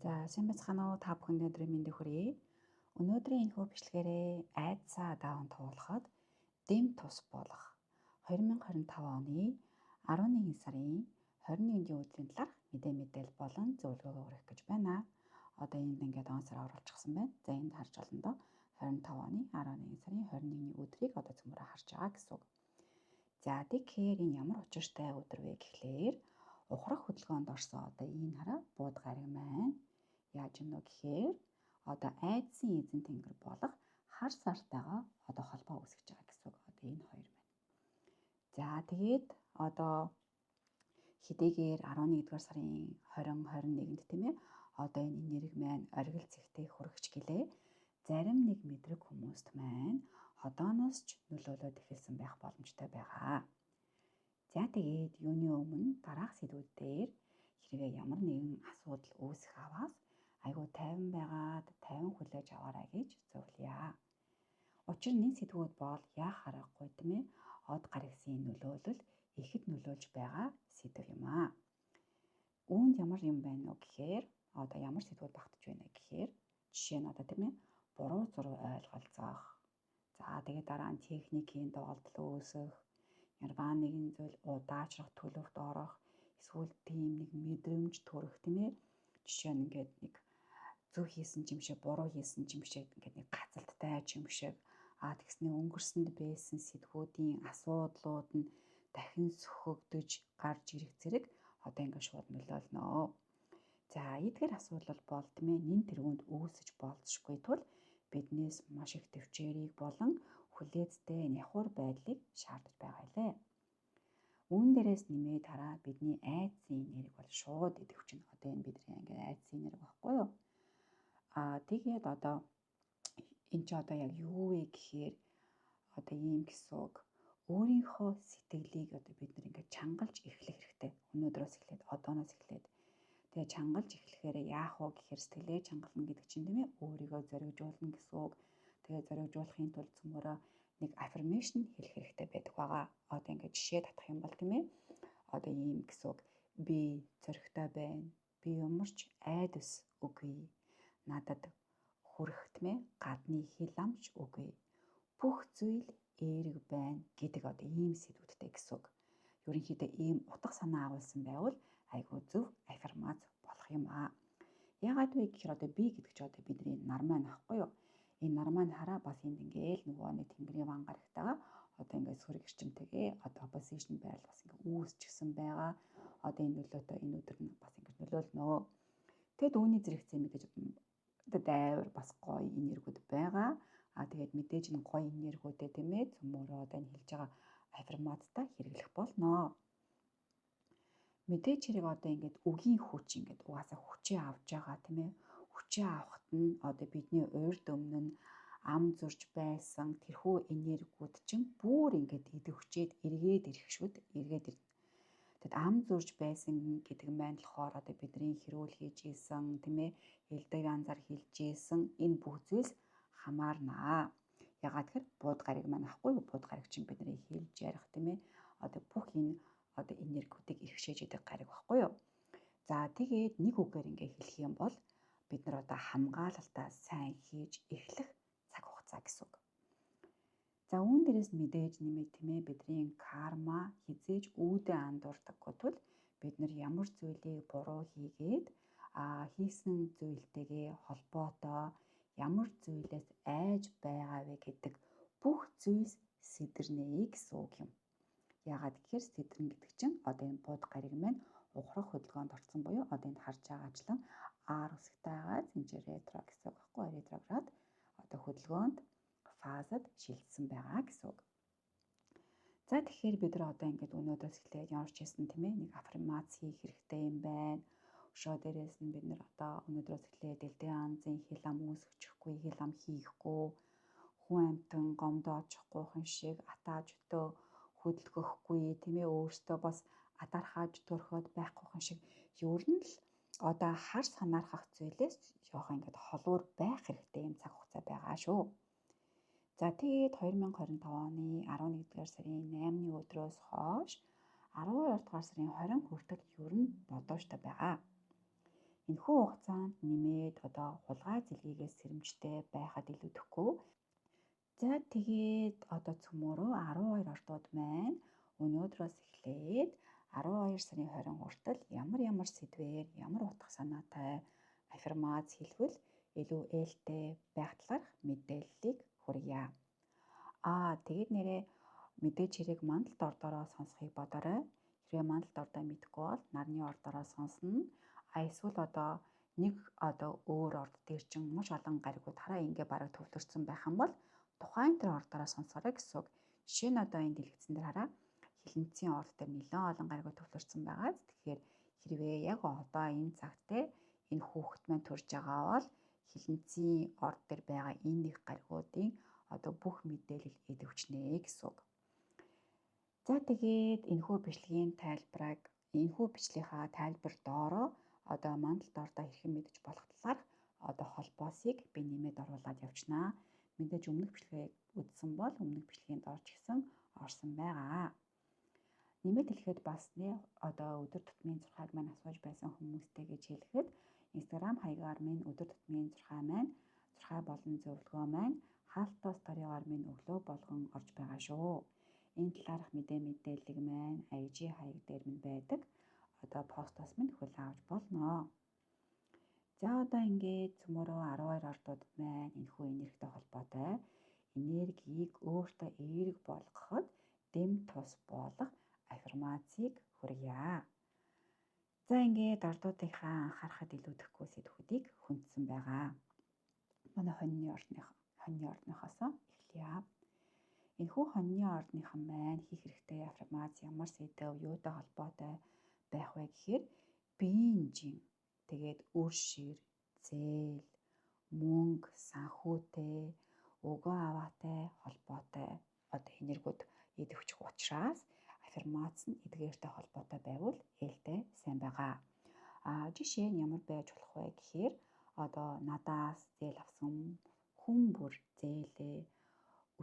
За, сайн байцгаана уу, та бүхэнд өдрийн мэндийг хүргэе. Өнөөдрийн энэхүү бичлэгээрээ айдсаа дааван туулахад дэм тус болох 2025 оны 11 сарын 21-ний өдрийн талаарх мэдээлэл болон зөвлөгөөгөө хүргэх гэж байна. Одоо энд ингээд он сар оруулчихсан байна. За, энд харж болно доо 25 оны 11 сарын 21-ний өдрийг одоо цөмөрөө харж байгаа гэсэн үг. За, тэгэхээр энэ ямар учиртай өдөр вэ гэхлээр ухрах хөдөлгөөнд орсон одоо энэ хараа бууд гариг маань яаж юм нөө гэхээр одоо айдсын эзэн тэнгэр болох хар сартайгаа одоо холбоо үүсгэж байгаа гэсэн үг. Одоо энэ хоёр байна. За, тэгээд одоо хэдийгээр 11-р сарын 20 21-нд тийм ээ одоо энэ энерги маань оргил цэгтээ хүргэж гэлээ. Зарим нэг мэдрэг хүмүүст маань одооноос ч нөлөөлөд эхэлсэн байх боломжтой байгаа. За, тэгээд юуны өмнө дараах сэдвүүд дээр хэрвээ ямар нэгэн асуудал үүсэх аваас айгүй тайван байгаад тайван хүлээж аваарай гэж зөвлөе. Учир нь энэ сэдвүүд бол яах аргагүй тийм ээ од гарагсын нөлөөлөл ихэд нөлөөлж байгаа сэдв юм аа. Үүнд ямар юм байна уу гэхээр одоо ямар сэдвүүд багтж байна гэхээр жишээ нь одоо тийм ээ буруу зуруу ойлголцоох. За, тэгээд дараа нь техникийн доголдол үүсэх, ямарваа нэгэн зүйл удаачрах, төлөвт орох, эсвэл тийм нэг мэдрэмж төрөх тийм ээ. Жишээ нь ингээд нэг зөв хийсэн ч юм шиг, буруу хийсэн ч юм шиг ингээд нэг гацалттай ч юм шиг, тэгснээ өнгөрсөнд байсан сэдвүүдийн асуудлууд нь дахин сөхөгдөж гарч ирэх зэрэг одоо ингээд шууд нөлөөлнө. За, эдгээр асуудал бол тийм ээ нэн тэргуунд үүсэж болзошгүй тул биднээс маш их төвчээрийг болон хүлээцтэй няхуур байдлыг шаардаж байгаа лээ. Үүн дээрээс нэмээд хараа бидний айдсын энерги бол шууд идэвхжинэ. Одоо энэ бидний ингээд айдсын энерги багхгүй юу? Тэгээд одоо энэ ч одоо яг юу вэ гэхээр одоо ийм гэсэн үг. Өөрийнхөө сэтгэлийг одоо бид нар ингээд чангалж эхлэх хэрэгтэй. Өнөөдрөөс эхлээд, одооноос эхлээд. Тэгээ чангалж эхлэхээр яах вэ гэхээр сэтгэлээ чангална гэдэг чинь тийм ээ өөрийгөө зоригжуулна гэсэн үг. Тэгээ зоригжуулахын тулд цөмөрөө нэг affirmation хэлэх хэрэгтэй байдаг байгаа. Одоо ингээд жишээ татах юм бол тийм ээ одоо ийм гэсэн үг. Би зоригтой байна. Би ямар ч айдас үгүй. Надад хүрэх тийм ээ гадны хил амч үгүй. Бүх зүйл эерэг байна гэдэг одоо ийм сэдвүүдтэй гэсэн үг. Ерөнхийдөө ийм утга санаа агуулсан байвал айгүй зөв аффирмац болох юм аа. Яагаад вэ гэхээр одоо би гэдэг чинь одоо бидний нар маань ахгүй юу? Энэ нар маань хараа бас энд ингээл нөгөө нэг тэнгэрийн ван гарагтайгаа одоо ингээд сөрөг эрчимтэйгээ одоо opposition байрал бас ингээд үүсчихсэн байгаа. Одоо энэ нөлөөтэй энэ өдөр нь бас ингээд нөлөөлнө. Тэгэд үүний зэрэгцээ мэдээж одоо дайвар бас гоё энергиуд байгаа. Тэгээд мэдээж энэ гоё энергиудээ тийм ээ цөмөрөө одоо энэ хэлж байгаа аффирмацтай хэрэглэх болно. Мэдээж хэрэг одоо ингээд үгийн хүч ингээд угаасаа хүчээ авч байгаа тийм ээ. Хүчээ авахт нь одоо бидний урд өмнө нь ам зурж байсан тэрхүү энергиуд чинь бүр ингээд идэвхжээд эргээд ирэх шүд, эргээд ирнэ. Тэгэд ам зурж байсан гэдэг маань болохоор одоо бидний хэрүүл хийж исэн тийм ээ элдэг анзаар хэлж исэн энэ бүх зүйлс хамаарнаа. Ягаад тэгэхээр бууд гариг маань ахгүй юу? Бууд гариг чинь бидний хэлж ярих тийм ээ одоо бүх энэ одоо энергиудыг иргэшээж идэг гариг багхгүй юу? За, тэгээд нэг үгээр ингээ хэлэх юм бол бид нар одоо хамгаалалтаа сайн хийж эхлэх цаг хугацаа гэсэн үг. За, үүн дээрээс мэдээж нэмээд тийм ээ бидний карма хизээж үүдэн андуурдаггүй тул бид нар ямар зүйлийг буруу хийгээд хийсэн зүйлтэйгээ холбоотой ямар зүйлээс айж байгаа вэ гэдэг бүх зүйлс сэдэрнэ гэсэн үг юм. Яагаад гэхээр сэдрэн гэдэг чинь одоо энэ бууд гариг маань ухрах хөдөлгөөнд орсон буюу одоо энд харж байгаачлан R үсгтэй байгаа зинжир ретро гэсэн үг байхгүй ретроград одоо хөдөлгөөнд фазад шилжсэн байгаа гэсэн үг. За, тэгэхээр бид нар одоо ингээд өнөөдрөөс эхлээд ямар ч хийсэн тийм ээ нэг аффирмац хийх хэрэгтэй юм байна. Өшөө дээрээс нь бид нар одоо өнөөдрөөс эхлээд элдэн анзын хил ам үүсгэчихгүй, хил ам хийхгүй, хүн амьтан гомдоочихгүй хэн шиг атааж өтөө хөдөлгөхгүй тийм ээ өөртөө бас атаархаж төрхөд байхгүй хэн шиг ер нь л одоо хар санаархах зүйлээс жоохон ингээд холуур байх хэрэгтэй юм цаг хугацаа байгаа шүү. За, тэгээд 2025 оны 11-р сарын 8-ны өдрөөс хойш 12 дугаар сарын 20 хүртэл ер нь бодооштой байгаа. Энэхүү хугацаанд нэмээд одоо хулгай зэлгийгээс сэрэмжтэй байхад илүүдэхгүй. За тэгээд одоо цөмөөрөө 12 ордууд маань өнөөдрөөс эхлээд 12 сарын 20 хүртэл ямар ямар сэдвээр ямар утга санаатай аффирмац хэлбэл илүү ээлтэй байх талаарх мэдээллийг хүргье. Тэгээд нэрээ мэдээж хэрэг мандалт ордороо сонсохыг бодоорой. Хэрвээ мандалт ордоо мэдэхгүй бол нарны ордороо сонсно. Эсвэл одоо нэг одоо өөр орд дээр чинь маш олон гаригууд хараа ингээ бараг төвлөрсөн байх юм бол тухайн тэр ордороо сонсоорой гэсэн үг. Жишээ нь одоо энэ дэлгэцэн дээр хараа хилэнцгийн орд дээр нэлээд олон гаригууд төвлөрсөн байгаа. Тэгэхээр хэрвээ яг одоо энэ цагт те энэ хүүхэд маань төрж байгаа бол хилэнцгийн орд дээр байгаа энэ нэг гаригуудын одоо бүх мэдээлэл идэвхжнэ гэсэн үг. За тэгээд энэхүү бичлэгийн тайлбарыг энэхүү бичлэгийнхаа тайлбар доороо одоо мандалт ордоо хэрхэн мэдэж болох талаарх одоо холбоосыг би нэмээд оруулаад явчихнаа. Мэдээж өмнөх бичлэгийг үзсэн бол өмнөх бичлэгийн доор ч гэсэн орсон байгаа. Нэмээд хэлэхэд бас нэ одоо өдөр тутмын зурхайг маань асууж байсан хүмүүстэй гэж хэлэхэд Instagram хаягаар минь өдөр тутмын зурхай маань зурхай болон зөвлөгөө маань хаалтаа сторигаар минь өглөө болгон орж байгаа шүү. Энэ талаарх мэдээллийг маань IG хаяг дээр минь байдаг. Одоо постоос минь хүлээн авч болно. За одоо ингээд цөмөрөө 12 ордууд маань энэхүү энергитэй холбоотой энергийг өөртөө эерэг болгоход дэм тус болох аффирмацийг хүргье. За ингээд ордуудынхаа анхаарахад илүүдэхгүй сэдвүүдийг хүндсэн байгаа. Манай хоньны ордныхоос эхлэе. Энэхүү хоньны ордныхан маань хийх хэрэгтэй аффирмац ямар сэдэв, юутай холбоотой байх вэ гэхээр биеийн жин, тэгээд үр шир, зээл, мөнгө, санхүүтэй, өгөө аваатай холбоотой одоо энергиуд идэвхжих учраас аффирмац нь эдгээртэй холбоотой байвал ээлтэй сайн байгаа. Жишээ нь ямар байж болох вэ гэхээр одоо надаас зээл авсан хүн бүр зээлээ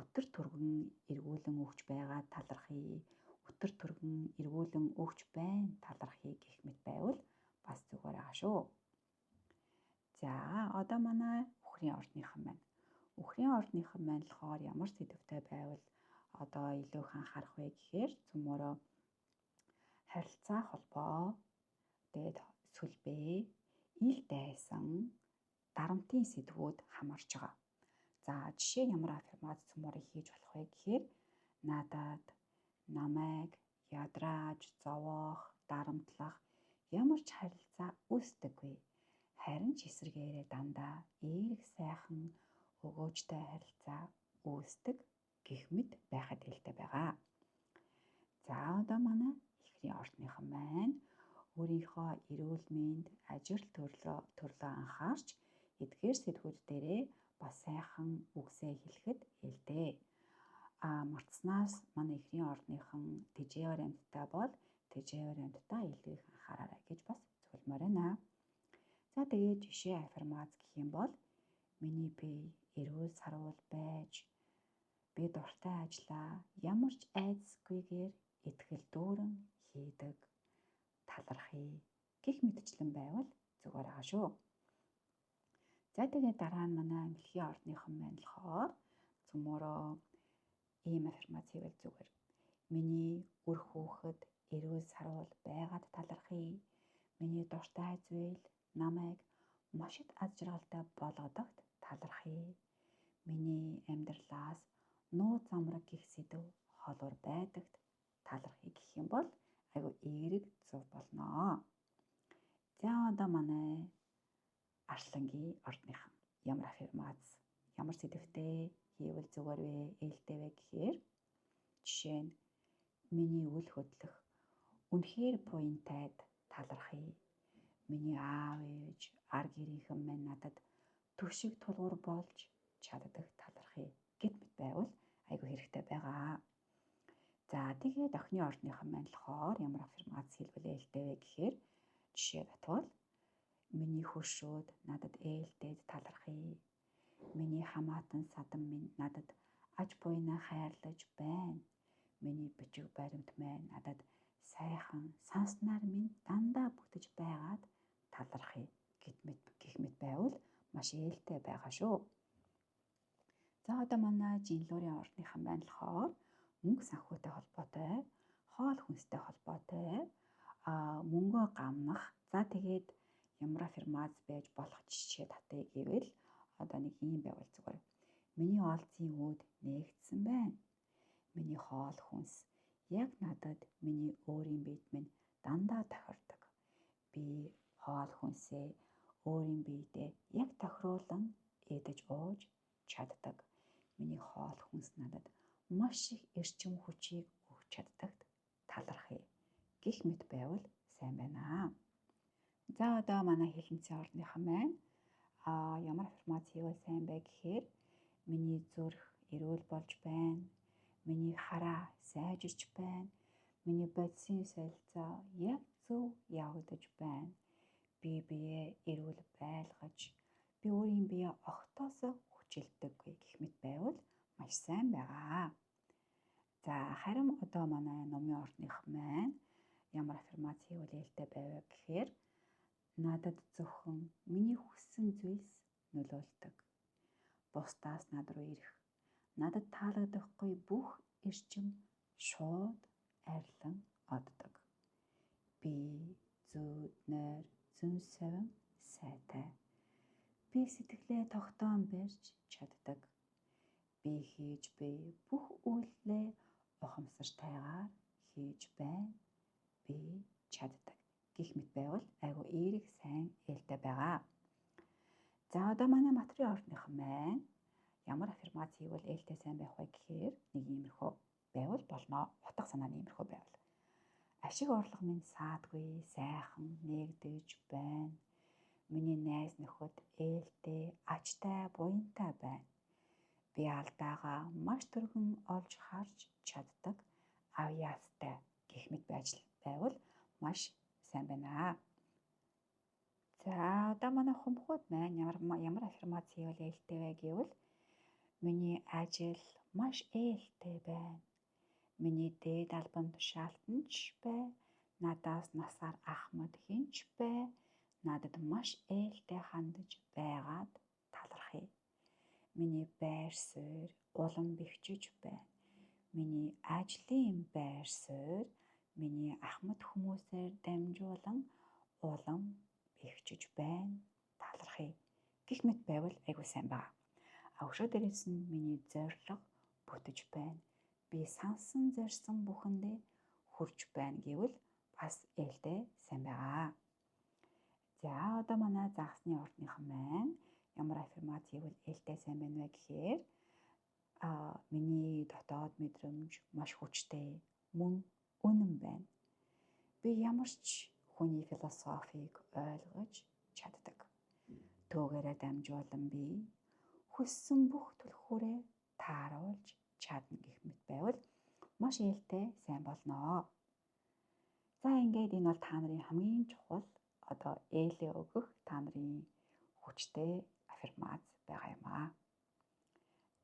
өтөр түргэн эргүүлэн өгч байгаа талархъя, өтөр түргэн эргүүлэн өгч байна талархъя гэх мэт байвал бас зүгээр байгаа шүү. За одоо манай үхрийн ордныхан байна. Үхрийн ордныхан маань болохоор ямар сэдвтэй байвал одоо илүү их анхаарах вэ гэхээр цөмөрөө харилцаа холбоо, тэгээд сүлбээ, ил дайсан, дарамтын сэдвүүд хамаарч байгаа. За жишээ ямар аффирмац цөмөрөө хийж болох вэ гэхээр надад, намайг ядрааж, зовоох, дарамтлах ямар ч харилцаа үүсдэггүй. Харин ч эсрэгээрээ дандаа эерэг сайхан өгөөжтэй харилцаа үүсдэг гэх мэт байхад хэлтэй байгаа. За одоо манай ихрийн ордныхан маань өөрийнхөө эрүүл мэнд, ажил төрлөө анхаарч эдгээр сэдвүүд дээрээ бас сайхан үгсээ хэлэхэд хэлдэ. Мартснаас манай ихрийн ордныхан тэжээвэр амьттай бол тэжээвэр амьтдаа илүү их анхаараарай гэж бас зөвлөмөр байна. За тэгээд жишээ аффирмац гэх юм бол миний бие эрүүл саруул байж би дуртай ажлаа ямар ч айдасгүйгээр итгэл дүүрэн хийдэг талархъя гэх мэтчлэн байвал зүгээр байгаа шүү. За тэгээд дараа нь манай мэлхийн ордныхан маань болохоор цөмөрөө ийм аффирмац хийвэл зүгээр. Миний үр хүүхэд эрүүл саруул байгаад талархъя. Миний дуртай зүйл намайг маш их аз жаргалтай болгодогт талархъя. Миний амьдралаас нууц амраг гих сэдв холуур байдагт талархъя гэх юм бол айгүй эерэг зөв болноо. За одоо манай арслангийн ордныхан ямар аффирмац, ямар сэдвтэй хийвэл зүгээр вэ, ээлтэй вэ гэхээр жишээ нь миний үл хөдлөх үнэхээр буянтайд талархъя. Миний аав ээж, ар гэрийнхэн маань надад түшиг тулгуур болж чаддаг талархъя гэт мэт байвал айгүй хэрэгтэй байгаа. За тэгээд охины ордныхан маань болохоор ямар аффирмац хийвэл ээлтэй вэ гэхээр жишээ татвал миний хөршүүд надад ээлдээд талархъя. Миний хамаатан садан минь надад аж буйнаа хайрлаж байна. Миний бичиг баримт маань надад сайхан санснаар минь дандаа бүтэж байгаад талархъя байвал маш ээлтэй байгаа шүү. За одоо манай жинлүүрийн ордныхан байна болохоор мөнгө санхүүтэй холбоотой, хоол хүнстэй холбоотой, мөнгөө гамнах. За тэгээд ямар аффирмац байж болох жишээ татъя гэвэл одоо нэг ийм байвал зүгээр. Миний олзын үүд нээгдсэн байна. Миний хоол хүнс яг надад миний өөрийн биед минь дандаа тохирдог. Би хоол хүнсээ өөрийн биедээ яг тохируулан идэж ууж чаддаг. Миний хоол хүнс надад маш их эрчим хүчийг өгч чаддагт талархъя. Гэх мэт байвал сайн байна. За одоо манай хилэнцгийн ордныхан маань ямар аффирмац хийвэл сайн бэ гэхээр миний зүрх эрүүл болж байна. Миний хараа сайжирч байна. Миний бодисын солилцоо яг зөв явагдаж байна. Би биеэ эрүүл байлгаж, би өөрийн биеэ огтоосоо хүчилдэггүй гэх мэт байвал маш сайн байгаа. За харин одоо манай номын ордных маань ямар аффирмац хийвэл ээлтэй байв гэхээр надад зөвхөн миний хүссэн зүйлс нөлөөлдөг. Бусдаас над руу ирэх, надад таалагдахгүй бүх эрчим шууд арилан оддог. Би зүүд нойр зөн совин сайтай. Би сэтгэлээ тогтоон барьж чаддаг. Би хийж буй бүх үйлдэлээ ухамсартайгаар хийж байна. Би чаддаг. Гэх мэт байвал айгүй эерэг сайн ээлтэй байгаа. За одоо манай матрийн ордныхан маань ямар аффирмац хийвэл ээлтэй сайн байх вэ гэхээр нэг иймэрхүү байвал болно. Утга санаа нь иймэрхүү байвал. Ашиг орлого минь саадгүй, сайхан нээгдэж байна. Миний найз нөхөд ээлтэй, ачтай, буянтай байна. Би алдаагаа маш түргэн олж харж чаддаг, авьяастай гэх мэт байвал маш сайн байна. За одоо манай хумхууд маань ямар аффирмац хийвэл ээлтэй вэ гэвэл миний ажил маш ээлтэй байна. Миний дээд албан тушаалт нь ч бай, надаас насаар ахмад хэн ч бай, надад маш ээлтэй хандаж байгаад талархъя. Миний байр суурь улам бэхжиж байна. Миний ажлын байр суурь миний ахмад хүмүүсээр дамжуулан улам бэхжиж байна, талархъя. Гэх мэт байвал айгүй сайн байна. Өшөө дээрээс нь миний зорилго бүтэж байна. Би сансан зорьсон бүхэндээ хүрч байна гэвэл бас ээлтэй сайн байгаа. За одоо манай загасны ордныхан маань ямар аффирмац хийвэл ээлтэй сайн байна вэ гэхээр миний дотоод мэдрэмж маш хүчтэй, мөн үнэн байна. Би ямар ч хүний философийг ойлгож чаддаг. Төөгөөрөө дамжуулан би хүссэн бүх түлхүүрээ тааруулж чадна гэх мэт байвал маш ээлтэй сайн болно. За ингээд энэ бол та нарын хамгийн чухал одоо ээлээ өгөх та нарын хүчтэй аффирмац байгаа юм аа.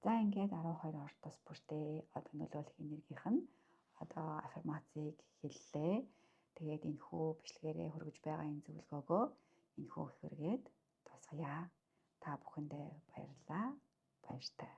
За ингээд 12 ортос бүртээ одоо нөлөөлөх энергийнх нь одоо аффирмацыг хэллээ. Тэгээд энэхүү бичлэгээрээ хүргэж байгаа энэ зөвлөгөөгөө энэхүү хэрэгээд дуусгая. Та бүхэндээ баярлалаа. Баяртай.